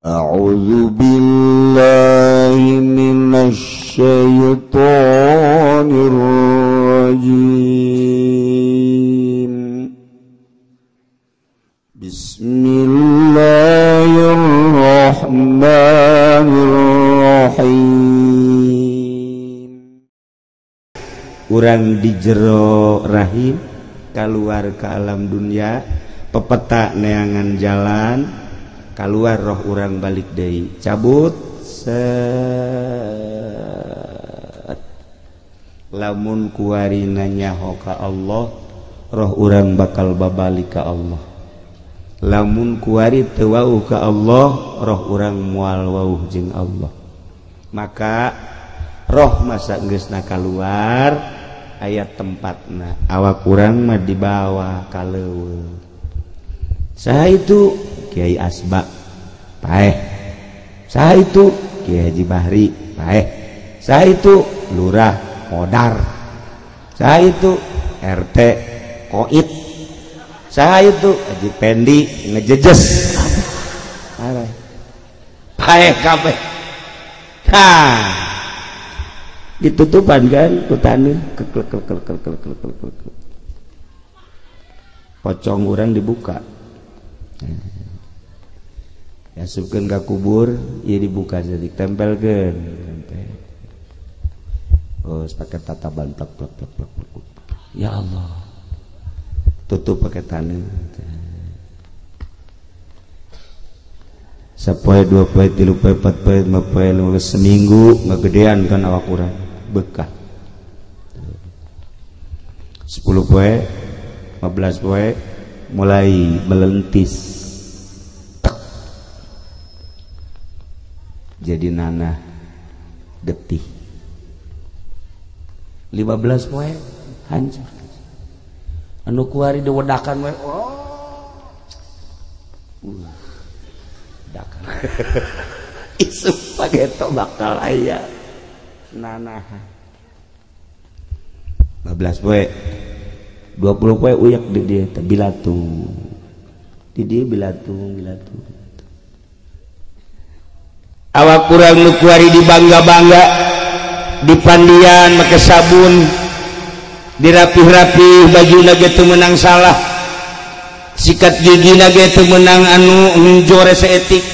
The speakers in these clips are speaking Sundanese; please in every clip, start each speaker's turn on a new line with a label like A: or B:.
A: A'udzu billahi minasy syaithanir rajim. Bismillahirrahmanirrahim.
B: Urang di jero rahim keluar ke alam dunia, pepeta neangan jalan, keluar roh urang balik deui, cabut set. Lamun kuarina nyaho ka Allah, roh urang bakal babalik ka Allah. Lamun kuari teu wauh ka Allah, roh urang moal wauh jeung Allah. Maka roh masa geusna kaluar aya tempatna, awak urang mah dibawa ka leuweung. Saha itu? Kiai Asba, paeh. Saha itu? Kiai Haji Bahri, paeh. Saha itu? Lurah Modar. Saha itu? RT Koit. Saha itu? Haji Pendi ngejejes. Paeh kabeh. Tah. Ditutupan kan ku taneuh keklek klek klek klek klek klek. Pocong urang dibuka. Asupkeun ka kubur, ieu dibuka jadi tempelkeun. Oh, pakai tataban plek plek plek plek. Ya Allah. Tutup pakai taneuh. Sapoe, dua poe, tilu poe, empat poe, lima poe, lima poe, seminggu ngagedean kan awak urang bekah. 10 poe, 15 poe mulai melentis. Jadi nanah getih. 15 poe hancur. Anu kuari diwedakan we. Oh. Dakan. Isuk pageto bakal aya nanah. 15 poe 20 poe uyak di dieu teh bilatung. Di dieu bilatung, bilatung. Awak kurang nu kuari dibangga-bangga, dipandian make sabun, dirapih-rapih bajuna ge teu meunang salah, sikat gigina ge teu meunang anu njore saeutik.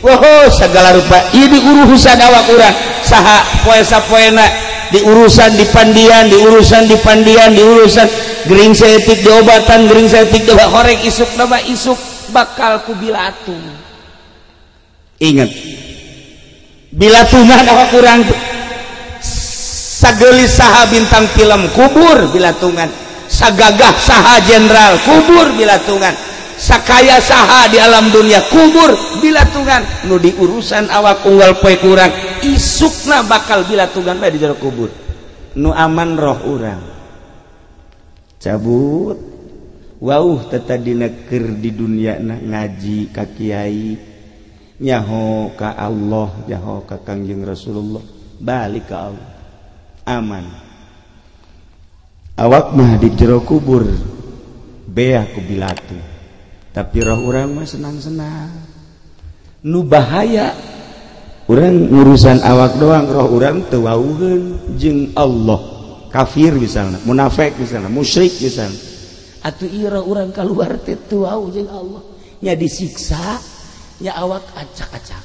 B: Woho sagala rupa ieu diurusan awak urang. Saha poe sapoena diurusan dipandian, diurusan dipandian, diurusan gering saeutik diobatan, gering saeutik diobat horeng isuk nama isuk bakal ku bilatung. Ingat, bilatungan awak kurang sagelis saha bintang film kubur bilatungan, sagagah saha jenderal kubur bilatungan, sakaya saha di alam dunia kubur bilatungan. Nu diurusan awak unggal poe kurang isukna bakal bilatungan bae di jero kubur. Nu aman roh urang cabut wauh tetadina keur di dunia na ngaji ka kiai, nyaho ka Allah, nyaho ka Kangjeng Rasulullah, balik ka Allah aman. Awak mah di jero kubur beah ku bilatu, tapi roh urang mah senang-senang. Nu bahaya urang urusan awak doang, roh urang teu wauheun jeung Allah. Kafir misalnya, munafik misalnya, musyrik misalnya, atuh ieu roh urang kaluar teh teu wauh jeung Allah, nya disiksa, nya awak acak-acak.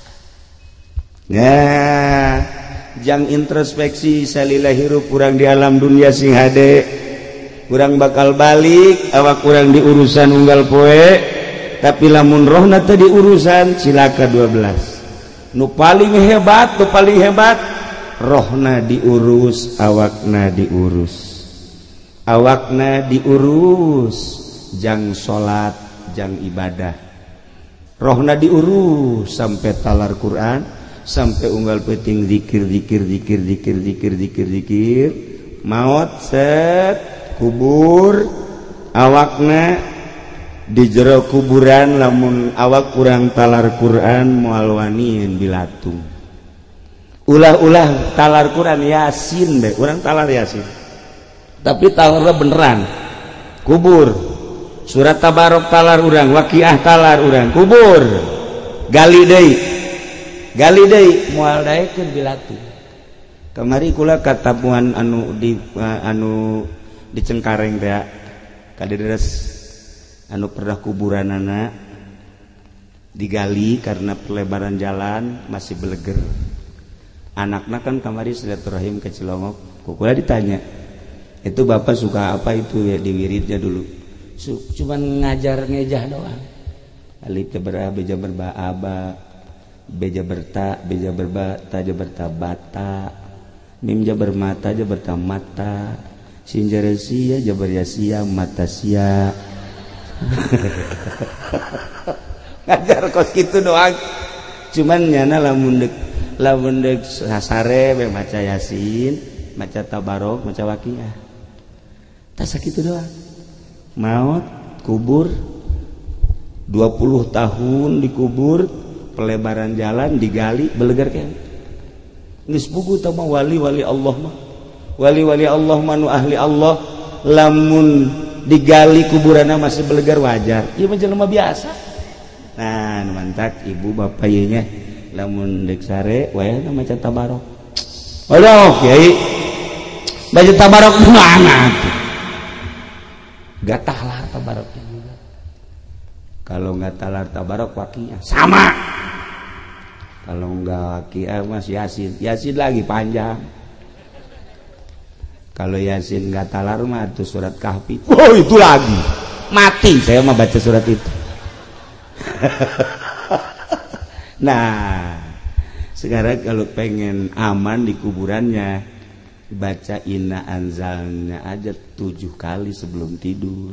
B: Nah, jang introspeksi salila hirup urang di alam dunia sing hade, urang bakal balik, awak urang diurusan unggal poe, tapi lamun rohna teu diurusan cilaka 12. Nu paling hebat, nu paling hebat rohna diurus, awakna diurus. Awakna diurus jang salat, jang ibadah. Rohna diurus sampai talar Quran, sampai unggal peting zikir zikir zikir zikir zikir zikir zikir, maot set kubur, awakna di jero kuburan. Lamun awak kurang talar Quran moal wanian bilatung. Ulah-ulah talar Quran Yasin bae, urang talar Yasin tapi talarna beneran kubur. Surat Tabarok talar urang, Waqiah talar urang kubur. Gali deui. Gali deui moal daekeun bilatu. Kamari kula katamuan anu di anu di Cengkareng teh kaderes anu pernah kuburanana digali karena perlebaran jalan masih beleger. Anakna kan kamari silaturahim ke Cilongok, kula ditanya, "Itu bapak suka apa itu ya di wiridnya dulu?" Cuman ngajar ngejah doang. Alif jabar a, b jabar ba, a ba, b jabar ta, b jabar ba, ta jabar ta, bata, mim jabar mata, jabar ta, mata, sin jabar sia, jabar ya sia, mata sia. Ngajar kos gitu doang. Cuman nyana lamun deuk sasare be maca Yasin, maca Tabarok, maca Waqiah. Tah sakitu doang. Maut, kubur 20 tahun dikubur, pelebaran jalan digali belegar kan. Geus puguh tah mah wali-wali Allah mah. Wali-wali Allah mah nu ahli Allah lamun digali kuburanna masih belegar wajar. Ieu mah jelema biasa. Nah, mantak ibu bapak ieu nya lamun deuk sare wayahna maca Tabarok. Aduh, kiai. Baca Tabarok mana tuh? Gak talar Tabaroknya juga. Kalau nggak talar Tabarok Waqiah sama. Kalau nggak Waqiah mas Yasin, Yasin lagi panjang. Kalau Yasin nggak talar mah itu surat Kahfi. Oh itu lagi mati saya mah baca surat itu. Nah sekarang kalau pengen aman di kuburannya baca inna anzalna aja 7 kali sebelum tidur.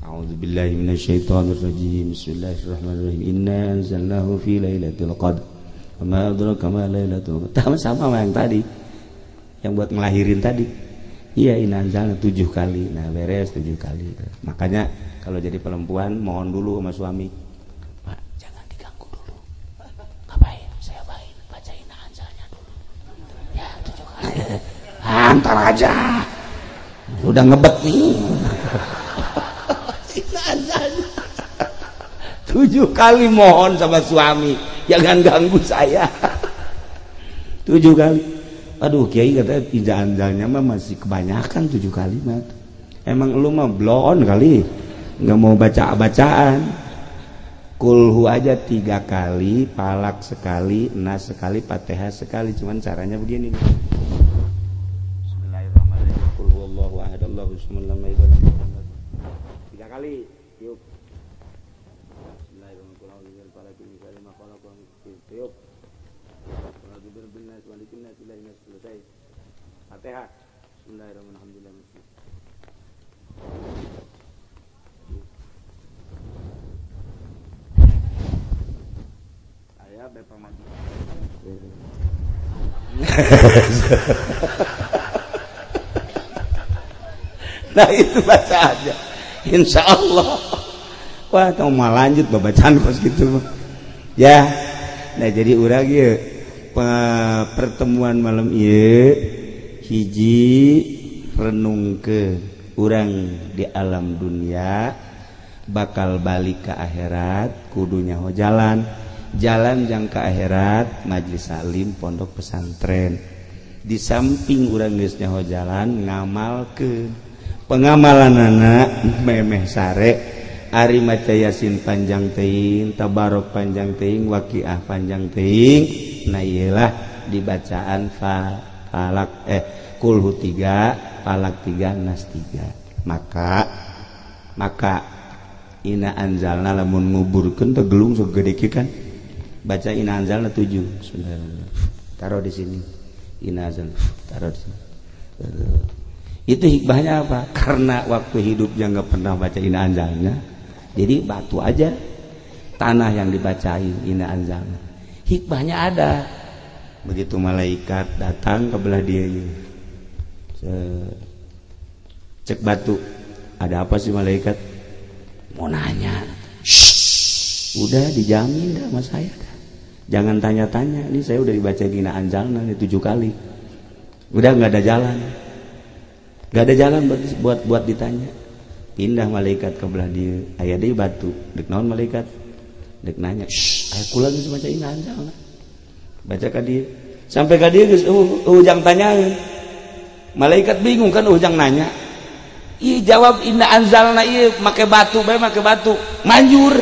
B: A'udzubillahi minasyaitonirrajim. Bismillahirrahmanirrahim. Inna anzalnahu fi lailatul qadr. Wa ma adraka ma lailatul qadr. Sama yang tadi. Yang buat ngelahirin tadi. Iya, inna anzalna 7 kali. Nah, beres 7 kali. Makanya kalau jadi perempuan mohon dulu sama suami. Pak, jangan diganggu dulu. Ngapain? Saya baik baca inna anzalna dulu. Ya, 7 kali. Antar aja. Udah ngebet nih. 7 kali mohon sama suami, jangan ganggu saya. 7 kali. Aduh, kiai katanya inna anzalnya mah masih kebanyakan 7 kali mah. Emang lu mah bloon kali, nggak mau baca-bacaan. Kulhu aja 3 kali, palak sekali, nas sekali, fatihah sekali. Cuman caranya begini. Bismillahirrahmanirrahim. Qul huwallahu ahad, Allahu samad, lam yalid walam yulad. 3 kali. Yuk. Tiup. Selesai. Fatihah. Bismillahirrahmanirrahim. Saya Bapak Maju. Nah itu baca aja. Insya Allah. Wah, kamu mau lanjut bacaan kos gitu. Ya. Nah jadi urang ieu pertemuan malam ieu hiji renung ke urang di alam dunia bakal balik ke akhirat kudu nyaho jalan jalan jangka akhirat majelis salim pondok pesantren di samping urang geus nyaho jalan ngamalkeun pengamalanana memeh sare ari maca Yasin panjang teuing, Tabarok panjang teuing, Waqiah panjang teuing. Nah iyalah dibacaan falak kulhu 3, falak 3, nas 3. Maka inna anzalna lamun nguburkeun teh gelung segede kieu kan. Baca inna anzalna 7. Taruh di sini. Inna anzalna taruh di sini. Itu hikmahnya apa? Karena waktu hidupnya nggak pernah baca inna anzalna. Jadi batu aja tanah yang dibacain inna anzalna. Hikmahnya ada. Begitu malaikat datang ke belah dia, cek batu, ada apa sih malaikat? Mau nanya. Shh, udah dijamin dah sama saya dah. Jangan tanya-tanya. Ini saya udah dibacain inna anzalna nih 7 kali. Udah nggak ada jalan. Gak ada jalan buat ditanya. Pindah malaikat ke belah dia, aya deui batu. Dek naon malaikat? Dek nanya. Shh, Aya kula geus maca inna anzalna. Baca ka dieu. Sampai ka dieu geus ujang tanyaeun. Malaikat bingung kan ujang nanya. Ih jawab inna anzalna ieu make batu bae make batu. Manjur.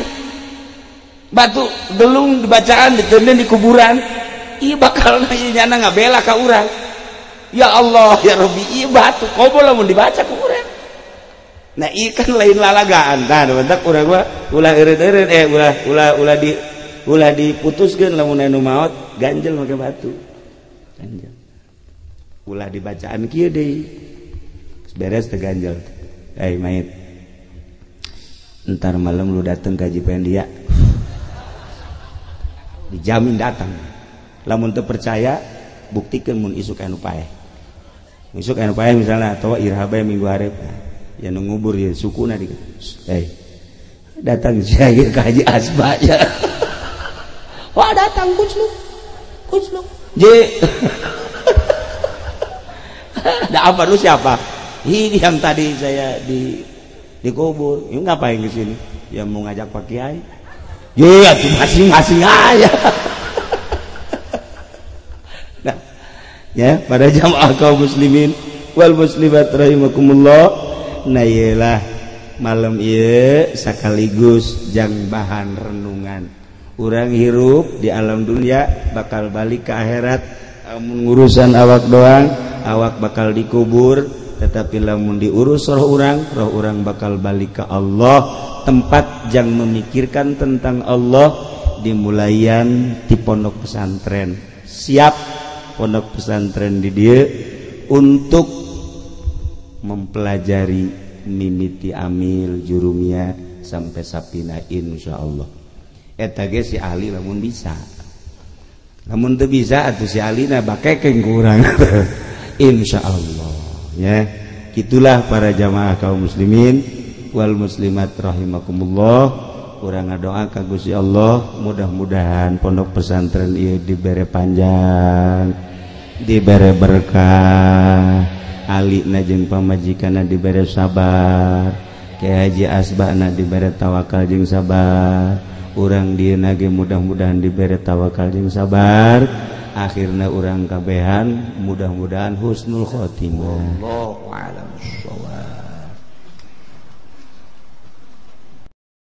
B: Batu gelung dibacaan ditenden di kuburan. Ih bakal ieu nyana ngabela ka urang. Ya Allah ya Rabbi ieu batu komo lamun dibaca ku urang. Nah ieu kan lain lalagaan. Tah bentak urang mah ulah eureun-eureun ulah ulah ulah di ulah diputuskeun lamun anu maot ganjel make batu. Ganjel. Ulah dibacaan kieu deui. Beres teh ganjel. Eh mayit. Entar malam lu dateng ka Haji Pendia. Dijamin datang. Lamun teu percaya buktikeun mun isuk anu paeh. Isuk anu paeh misalnya atawa iraha bae minggu hareup. Ya nu ngubur ya sukuna di. Datang sia ka Haji Asba ya. Wah datang kucluk. Kucluk. Je. Ada apa lu siapa? Ini yang tadi saya di dikubur. Ini ngapain ke sini? Ya mau ngajak Pak Kiai. Ya tuh masing-masing aja. Nah, ya pada jamaah kaum muslimin wal muslimat rahimakumullah. Nah iyalah malam ieu sekaligus jang bahan renungan. Urang hirup di alam dunia bakal balik ke akhirat. Amun urusan awak doang, awak bakal dikubur, tetapi lamun diurus roh urang bakal balik ke Allah. Tempat jang memikirkan tentang Allah dimulayan di pondok pesantren. Siap pondok pesantren di dieu untuk mempelajari mimiti amil jurumia sampai sapina insyaallah. Eta ge si ahli lamun bisa. Lamun teu bisa atuh si ahlina bakekeng ku urang. Insyaallah ya. Gitulah para jamaah kaum muslimin wal muslimat rahimakumullah. Urang ngadoa ka Gusti Allah mudah-mudahan pondok pesantren ieu dibere panjang, dibere berkah, alina jeung pamajikanna dibere sabar, Kiai Haji Asbana dibere tawakal jeung sabar. Urang dieuna ge mudah-mudahan dibere tawakal jeung sabar. Akhirna urang kabehan mudah-mudahan husnul khotimah.
A: Wallahu a'lam bissawab.